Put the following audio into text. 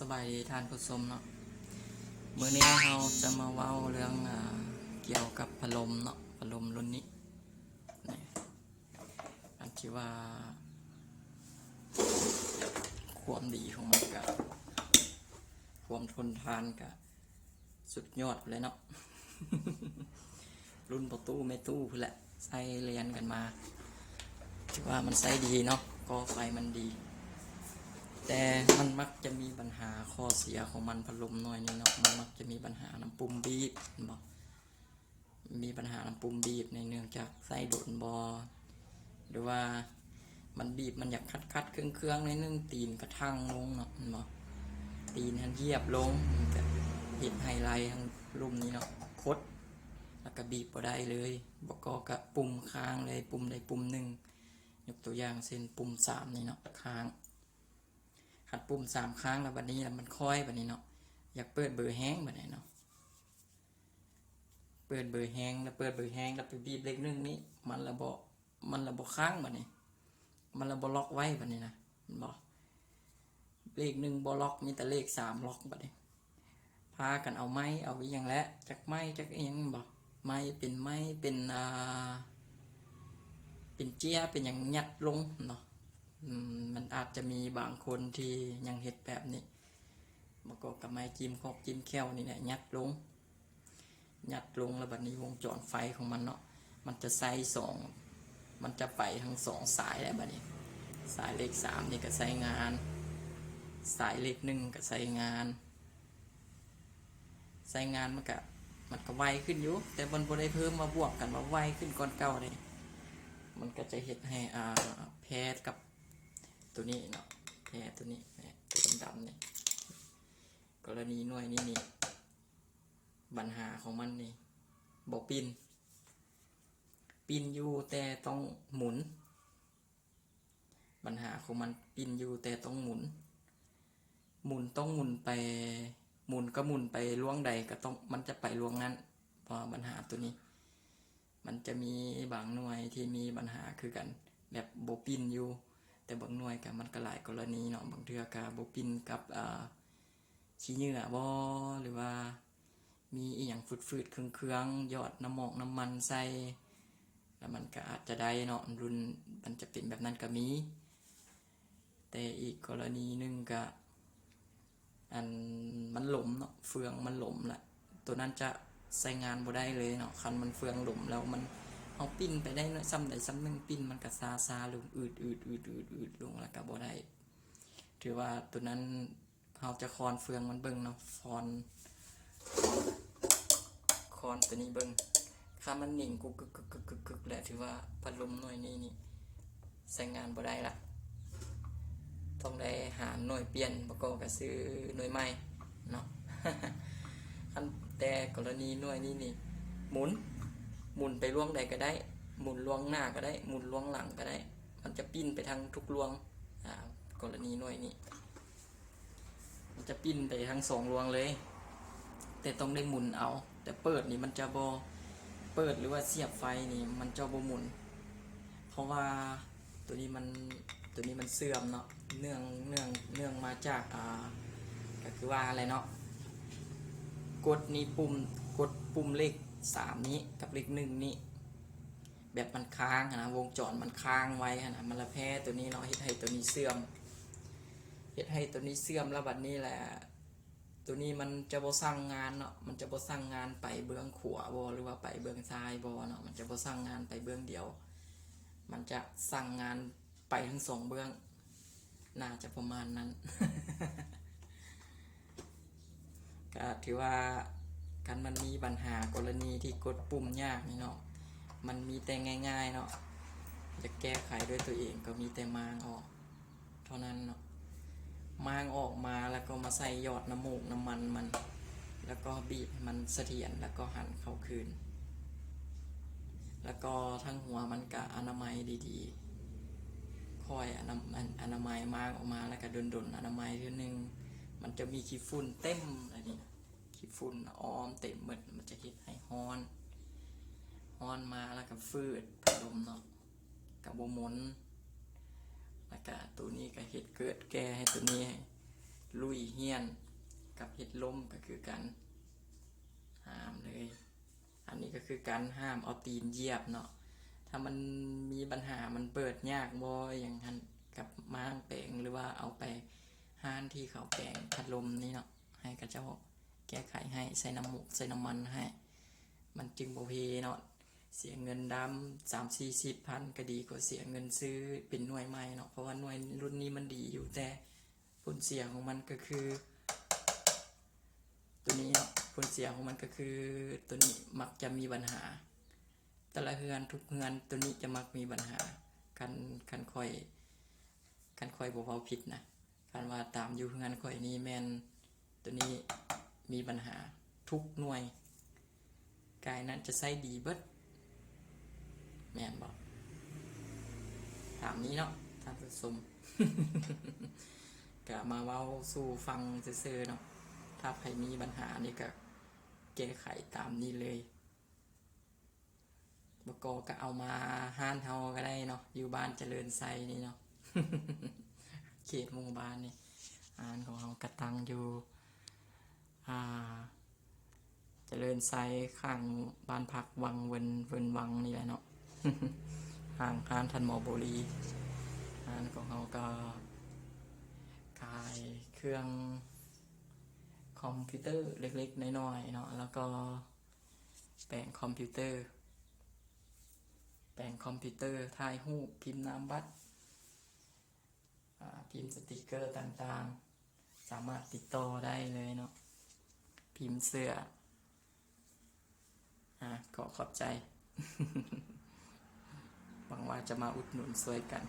ສະບາຍດີທ່ານຜູ້ຊົມເນາະ, ມື້ນີ້ເຮົາຈະມາເວົ້າເລື່ອງ ອາ ກ່ຽວກັບພັດລົມເນາະ, ພັດລົມລຸ້ນນີ້ ອັນທີ່ວ່າ ຄວາມດີຂອງມັນກະ ຄວາມທົນທານກະ ສຸດຍອດພຸ້ນແຫຼະເນາະ, ລຸ້ນພໍ່ຕູ້ແມ່ຕູ້ພຸ້ນແຫຼະ ໃຊ້ລຽນກັນມາ ຖືວ່າມັນໃຊ້ດີເນາະ, ກໍໄຟມັນດີ ແຕ່ມັນມັກຈະມີບັນຫາ ຂໍ້ເສຍຂອງມັນ ພັດລົມໜ່ວຍນີ້ເນາະ, ມັນມັກຈະມີບັນຫານຳປຸ່ມບີບ ແມ່ນບໍ່? ມີບັນຫານຳປຸ່ມບີບ ໃນເນື່ອງຈາກໃຊ້ດົນບໍ່ ຫຼືວ່າມັນບີບ ມັນຢາກຂັດໆເຄືອງໆໜ້ອຍໜຶ່ງ ຕີນກະທັ່ງລົງເນາະ ແມ່ນບໍ່? ຕີນຫັ້ນຢຽບລົງ ມັນກະເຮັດໃຫ້ໄຫຼທັງລຸ່ມນີ້ເນາະ ຄົດ ແລ້ວກະບີບບໍ່ໄດ້ເລີຍ, ບໍ່ກໍກະປຸ່ມຄ້າງເລີຍ ປຸ່ມໃດປຸ່ມໜຶ່ງ, ຍົກຕົວຢ່າງເຊັ່ນປຸ່ມສາມນີ້ເນາະ ຄ້າງ, ຄັນປຸ່ມສາມຄ້າງແລ້ວ ບັດນີ້ລະມັນຄ່ອຍ ບັດນີ້ເນາະ ຢາກເປີດເບີແຮງ ບັດນີ້ເນາະ ເປີດເບີແຮງ ແລ້ວເປີດເບີແຮງ ແລ້ວໄປບີບເລກໜຶ່ງນີ້ ມັນລະບໍ່ ມັນລະບໍ່ຄ້າງ ບັດນີ້ ມັນລະບໍ່ລັອກໄວ້ ບັດນີ້ນະ ແມ່ນບໍ່? ເລກໜຶ່ງບໍ່ລັອກ ມີແຕ່ເລກສາມລັອກ ບັດນີ້ ພາກັນເອົາໄມ້ ເອົາອີ່ຫຍັງແຫຼະ ຈັກໄມ້ຈັກອີ່ຫຍັງ ແມ່ນບໍ່? ໄມ້ເປັນໄມ້ ເປັນ ອ່າ ເປັນເຈ້ຍ ເປັນຫຍັງ ຍັດລົງເນາະ. ອືມ ມັນອາດຈະມີບາງຄົນທີ່ຍັງເຮັດແບບນີ້ ບາງຄົນກະໄມ້ຈິ້ມຄອກຈິ້ມແຂ້ວນີ້ແຫຼະ ຍັດລົງ ຍັດລົງ ແລ້ວບັດນີ້ວົງຈອນໄຟຂອງມັນເນາະ ມັນຈະໃຊ້ສອງ ມັນຈະໄປທັງສອງສາຍແຫຼະ ບັດນີ້ ສາຍເລກສາມນີ້ກະໃຊ້ງານ ສາຍເລກໜຶ່ງກະໃຊ້ງານ ໃຊ້ງານມັນກະ ມັນກະໄວຂຶ້ນຢູ່ ແຕ່ມັນບໍ່ໄດ້ເພີ່ມມາບວກກັນວ່າໄວຂຶ້ນກ່ອນເກົ່າເດ້ ມັນກະຈະເຮັດໃຫ້ ອ່າ ແພ້ກັບໂຕນີ້ເນາະ ແພ້ໂຕນີ້ ໂຕດຳໆນີ້ ກໍລະນີໜ່ວຍນີ້ນີ້ ບັນຫາຂອງມັນນີ້ ບໍ່ປິ່ນ ປິ່ນຢູ່ແຕ່ຕ້ອງໝູນ ບັນຫາຂອງມັນປິ່ນຢູ່ແຕ່ຕ້ອງໝູນ ໝູນ ຕ້ອງໝູນໄປ ໝູນກະໝູນໄປລວງໃດກະຕ້ອງ ມັນຈະໄປລວງນັ້ນ ເພາະວ່າບັນຫາໂຕນີ້ ມັນຈະມີບາງໜ່ວຍທີ່ມີບັນຫາຄືກັນ ແບບບໍ່ປິ່ນຢູ່ ແຕ່ບາງໜ່ວຍກະ ມັນກະຫຼາຍກໍລະນີເນາະ ບາງເທື່ອກະບໍ່ປິ່ນກັບ ອ່າ ຂີ້ເຫຍື້ອບໍ່ ຫຼືວ່າມີອີ່ຫຍັງຝືດໆເຄືອງໆ ຢອດນ້ຳໝອກນ້ຳມັນໃສ່ ແລ້ວມັນກະອາດຈະໄດ້ເນາະ ລຸ້ນມັນຈະເປັນແບບນັ້ນກະມີ. ແຕ່ອີກກໍລະນີໜຶ່ງກະ ອັນ ມັນຫຼົມເນາະ ເຟືອງມັນຫຼົມລະ ໂຕນັ້ນຈະໃຊ້ງານບໍ່ໄດ້ເລີຍເນາະ ຄັນມັນເຟືອງຫຼົມແລ້ວ ມັນ ເຮົາປິ່ນໄປໄດ້ສ່ຳໃດສ່ຳໜຶ່ງ ປິ່ນມັນກະຊາໆລົງ ອືດໆໆໆລົງ ແລ້ວກະບໍ່ໄດ້ ຖືວ່າໂຕນັ້ນ ເຮົາຈະຄອນເຟືອງມັນເບິ່ງເນາະ ຄອນ ຄອນໂຕນີ້ເບິ່ງ ຄັນມັນໜິງກຸກກຶກໆໆແຫຼະ ຖືວ່າພັດລົມໜ່ວຍນີ້ນີ້ໃຊ້ງານບໍ່ໄດ້ລະ ຕ້ອງໄດ້ຫາໜ່ວຍປ່ຽນ ບໍ່ກໍກະຊື້ໜ່ວຍໃໝ່ເນາະ. ຄັນແຕ່ກໍລະນີໜ່ວຍນີ້ນີ້ ໝູນ ໝູນໄປລວງໃດກະໄດ້ ໝູນລວງໜ້າກະໄດ້ ໝູນລວງຫຼັງກະໄດ້ ມັນຈະປິ່ນໄປທັງທຸກລວງ ອາ ກໍລະນີໜ່ວຍນີ້ ມັນຈະປິ່ນໄປທັງສອງລວງເລີຍ ແຕ່ຕ້ອງໄດ້ໝູນເອົາ ແຕ່ເປີດນີ້ມັນຈະບໍ່ ເປີດ ຫຼືວ່າສຽບໄຟນີ້ມັນຈະບໍ່ໝູນ ເພາະວ່າໂຕນີ້ມັນ ໂຕນີ້ມັນເສື່ອມເນາະ ເນື່ອງ ເນື່ອງ ເນື່ອງມາຈາກ ອ່າ ກະຄືວ່າຫັ້ນແຫຼະເນາະ ກົດນີ້ປຸ່ມ ກົດປຸ່ມເລກສາມນີ້ກັບເລກໜຶ່ງນີ້ ແບບມັນຄ້າງຫັ້ນນະ ວົງຈອນມັນຄ້າງໄວ້ຫັ້ນນະ ມັນລະແພ້ໂຕນີ້ເນາະ ເຮັດໃຫ້ໂຕນີ້ເສື່ອມ ເຮັດໃຫ້ໂຕນີ້ເສື່ອມ ແລ້ວບັດນີ້ແຫຼະ ໂຕນີ້ມັນຈະບໍ່ສັ່ງງານເນາະ ມັນຈະບໍ່ສັ່ງງານໄປເບື້ອງຂວາບໍ່ ຫຼືວ່າໄປເບື້ອງຊ້າຍບໍ່ເນາະ ມັນຈະບໍ່ສັ່ງງານໄປເບື້ອງດຽວ ມັນຈະສັ່ງງານໄປທັງສອງເບື້ອງ ໜ້າຈະປະມານນັ້ນ. ກະຖືວ່າ ຄັນມັນມີບັນຫາກໍລະນີທີ່ກົດປຸ່ມຍາກນີ້ເນາະ ມັນມີແຕ່ງ່າຍໆເນາະ ຢາກແກ້ໄຂດ້ວຍຕົວເອງກໍມີແຕ່ມ້າງອອກເທົ່ານັ້ນເນາະ ມ້າງອອກມາ ແລ້ວກໍມາໃສ່ຢອດນ້ຳໝອກນ້ຳມັນມັນ ແລ້ວກໍບີບໃຫ້ມັນສະຖຽນ ແລ້ວກໍຫັນເຂົ້າຄືນ ແລ້ວກໍທັງຫົວມັນກະອະນາໄມດີໆ ຄ່ອຍອະນາ ອະນາໄມມ້າງອອກມາ ແລ້ວກະດົນໆອະນາໄມເທື່ອໜຶ່ງ ມັນຈະມີຂີ້ຝຸ່ນເຕັມອັນນີ້ນະ ຂີ້ຝຸ່ນອ້ອມເຕັມໝົດ ມັນຈະເຮັດໃຫ້ຮ້ອນ ຮ້ອນມາແລ້ວກະຝືດພັດລົມເນາະ ກະບໍ່ໝູນ ແລ້ວກະໂຕນີ້ກະເຮັດເກີດແກ່ໃຫ້ໂຕນີ້ ລຸຍຮຽນກັບເຮັດລົມກໍຄືກັນ ຫ້າມເລີຍ. ອັນນີ້ກໍຄືການຫ້າມເອົາຕີນຢຽບເນາະ. ຖ້າມັນມີບັນຫາ ມັນເປີດຍາກບໍ່ຫຍັງຫັ້ນ ກັບມ້າງແປງ ຫຼືວ່າເອົາໄປຮ້ານທີ່ເຂົາແປງພັດລົມນີ້ເນາະ ໃຫ້ເຂົາເຈົ້າແກ້ໄຂໃຫ້ ໃສ່ນ້ຳໝົກໃສ່ນ້ຳມັນໃຫ້ ມັນຈຶ່ງບໍ່ເພເນາະ. ເສຍເງິນດຳສາມສີ່ສິບພັນ ກໍດີກວ່າເສຍເງິນຊື້ເປັນໜ່ວຍໃໝ່ເນາະ ເພາະວ່າໜ່ວຍລຸ້ນນີ້ມັນດີຢູ່ ແຕ່ຜົນເສຍຂອງມັນກໍຄື ຕົວນີ້ເນາະ ຜົນເສຍຂອງມັນກໍຄື ຕົວນີ້ມັກຈະມີບັນຫາ ແຕ່ລະເຮືອນ ທຸກເຮືອນ ຕົວນີ້ຈະມັກມີບັນຫາ. ຄັນ ຄັນຂ້ອຍ ຄັນຂ້ອຍບໍ່ເວົ້າຜິດນະ ຄັນວ່າຕາມຢູ່ເຮືອນຂ້ອຍນີ້ແມ່ນຕົວນີ້ມີບັນຫາທຸກໜ່ວຍ. ກາຍນັ້ນຈະໃຊ້ດີເບິດ ແມ່ນບໍ່? ຕາມນີ້ເນາະທ່ານຜູ້ຊົມ ກະມາເວົ້າສູ່ຟັງຊື່ໆເນາະ. ຖ້າໃຜມີບັນຫານີ້ກະແກ້ໄຂຕາມນີ້ເລີຍ ບໍ່ກໍກະເອົາມາຮ້ານເຮົາກໍໄດ້ເນາະ ຢູ່ບ້ານຈະເລີນໄຊນີ້ເນາະ ເຂດໝູ່ບ້ານນີ້. ຮ້ານຂອງເຮົາກະຕັ້ງຢູ່ ອ່າ ຈະເລີນໄຊ ຂ້າງບ້ານພັກວັງເວິນ ເວິນວັງນີ້ແຫຼະເນາະ ຫ່າງຮ້ານທ່ານໝໍໂບລີ. ຮ້ານຂອງເຮົາກໍຂາຍເຄື່ອງຄອມພິວເຕີເລັກໆນ້ອຍໆເນາະ ແລ້ວກໍແປງຄອມພິວເຕີ ແປງຄອມພິວເຕີ ຖ່າຍຮູບ ພິມນາມບັດ ອາ ພິມສະຕິກເກີຕ່າງໆ ສາມາດຕິດຕໍ່ໄດ້ເລີຍເນາະ ພິມເສື້ອ. ອາ ຂໍຂອບໃຈ ຫວັງວ່າຈະມາອຸດໜູນຊ່ວຍກັນ.